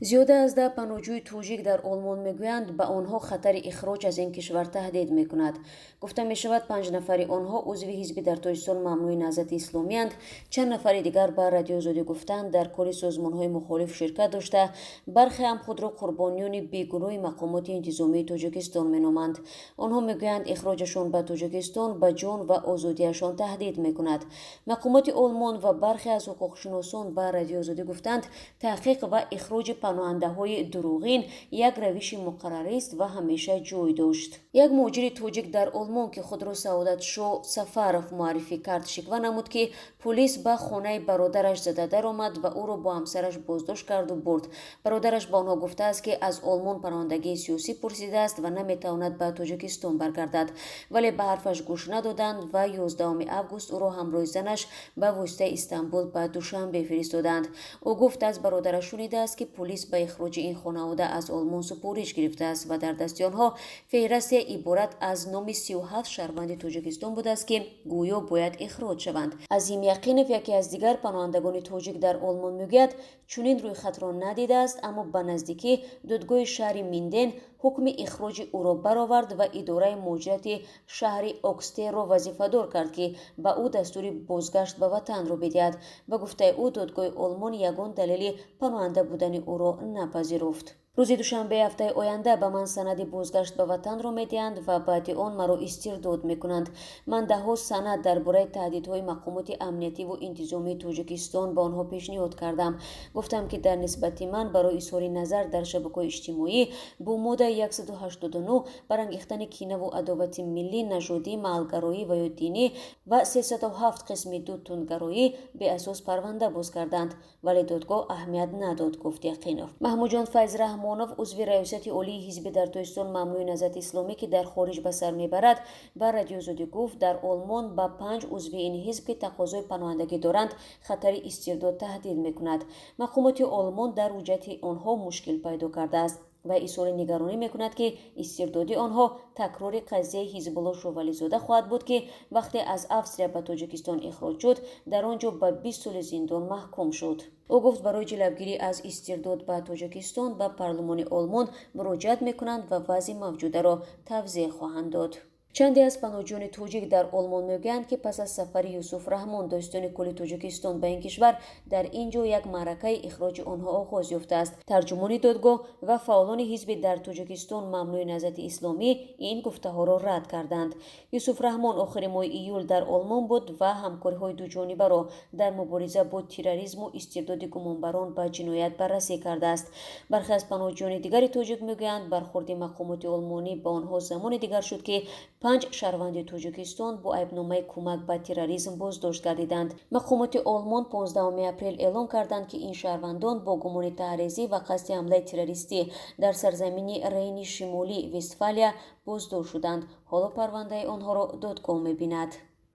Зиёда аз 10 паноҳҷӯи тоҷик дар Олмон мегӯянд, ба онҳо хатари ихроҷ аз ин кишвар таҳдид мекунад. Гуфта мешавад, панҷ нафари онҳо узви ҳизби дар Тоҷикистон мамнӯи Наҳзати Исломиянд. Чанд нафари дигар ба Радиои Озодӣ гуфтанд, дар кори созмонҳои мухолиф ширкат дошта, бархе ҳам худро қурбониёни бегуноҳи мақомоти интизомии Тоҷикистон меноманд. Онҳо мегӯянд, ихроҷашон ба Тоҷикистон ба ҷон ва озодиашон таҳдид мекунад. Мақомоти Олмон ва бархе аз ҳуқуқшиносон ба Радиои Озодӣ гуфтанд, таҳқиқ ва ихроҷи паноҳандаҳои дурӯғин як равиши муқаррарист ва ҳамеша ҷой дошт. Як муҳоҷири тоҷик дар Олмон, ки худро Саодатшоҳ Сафаров муаррифӣ кард, шиква намуд, ки пулис ба хонаи бародараш зада даромад ва ӯро бо ҳамсараш боздошт карду бурд. Бародараш ба онҳо гуфтааст, ки аз Олмон паноҳандагии сиёсӣ пурсидааст ва наметавонад ба Тоҷикистон баргардад, вале ба ҳарфаш гӯш надоданд ва 11 август ӯро ҳамроҳи занаш ба воситаи Истанбул ба Душанбе фиристоданд. Ӯ гуфт, аз бародараш шунидааст, ки пулис ба ихроҷи ин хонавода аз Олмон супориш гирифтааст ва дар дасти онҳо феҳристе иборат аз номи 37 шаҳрванди Тоҷикистон будааст, ки гӯё бояд ихроҷ шаванд. Азим Яқинов, яке аз дигар паноҳандагони тоҷик дар Олмон, мегӯяд, чунин рӯйхатро надидааст, аммо ба наздикӣ додгоҳи шаҳри Минден ҳукми ихроҷи ӯро баровард ва идораи муҳоҷирати шаҳри Окстерро вазифадор кард, ки ба ӯ дастури бозгашт ба ватанро бидиҳад. Ба гуфтаи ӯ, додгоҳи Олмон ягон далели паноҳанда будани ӯро напазируфт. Рӯзи душанбеи ҳафтаи оянда ба ман санади бозгашт ба ватанро медиҳанд ва баъди он маро истирдод мекунанд. Ман даҳҳо санад дар бораи таҳдидҳои мақомоти амниятиву интизомии Тоҷикистон ба онҳо пешниҳод кардам. Гуфтам, ки дар нисбати ман барои изҳори назар дар шабакаҳои иҷтимоӣ бо моддаи 189 барангехтани кинаву адовати миллӣ, нажодӣ, маҳалгароӣ ва ё динӣ ва 307 қисми 2 тундгароӣ беасос парванда боз карданд, вале додгоҳ аҳамият надод, гуфт Яқинов. Маҳмудҷон Файзраҳмонов, узви раёсати олии ҳизби дар Тоҷикистон мамнӯи Наҳзати Исломӣ, ки дар хориҷ ба сар мебарад, ба Радиои Озодӣ гуфт, дар Олмон ба панҷ узви ин ҳизб, ки тақозои паноҳандагӣ доранд, хатари истирдод таҳдид мекунад. Мақомоти Олмон дар ҳуҷҷати онҳо мушкил пайдо кардааст ва изҳори нигаронӣ мекунад, ки истирдоди онҳо такрори қазияи Ҳизбулло Шовализода хоҳад буд, ки вақте аз Австрия ба Тоҷикистон ихроҷ шуд, дар он ҷо ба 20 соли зиндон маҳкум шуд. Ӯ гуфт, барои ҷилавгирӣ аз истирдод ба Тоҷикистон ба парлумони Олмон муроҷиат мекунанд ва вазъи мавҷударо тавзеҳ хоҳанд дод. Чанде аз паноҳҷӯёни тоҷик дар Олмон мегӯянд, ки пас аз сафари Юсуф Раҳмон, додситони кулли Тоҷикистон, ба ин кишвар, дар ин ҷо як маъракаи ихроҷи онҳо оғоз ёфтааст. Тарҷумони додгоҳ ва фаъолони ҳизби дар Тоҷикистон мамнӯи Наҳзати Исломӣ ин гуфтаҳоро рад карданд. Юсуф Раҳмон охири моҳи июл дар Олмон буд ва ҳамкориҳои дуҷонибаро дар мубориза бо терроризму истирдоди гумонбарон ба ҷиноят баррасӣ кардааст. Бархе аз паноҳҷӯёни дигари тоҷик мегӯянд, бархурди мақомоти олмонӣ ба онҳо замоне дигар шуд, ки панҷ шаҳрванди Тоҷикистон бо айбномаи кӯмак ба терроризм боздошт гардиданд. Мақомоти Олмон 15 апрел эълон карданд, ки ин шаҳрвандон бо гумони таҳрезӣ ва қасди ҳамлаи террористӣ дар сарзамини Рейни Шимолӣ, Вестфалия, боздошт шуданд. Ҳоло парвандаи онҳоро додгоҳ мебинад.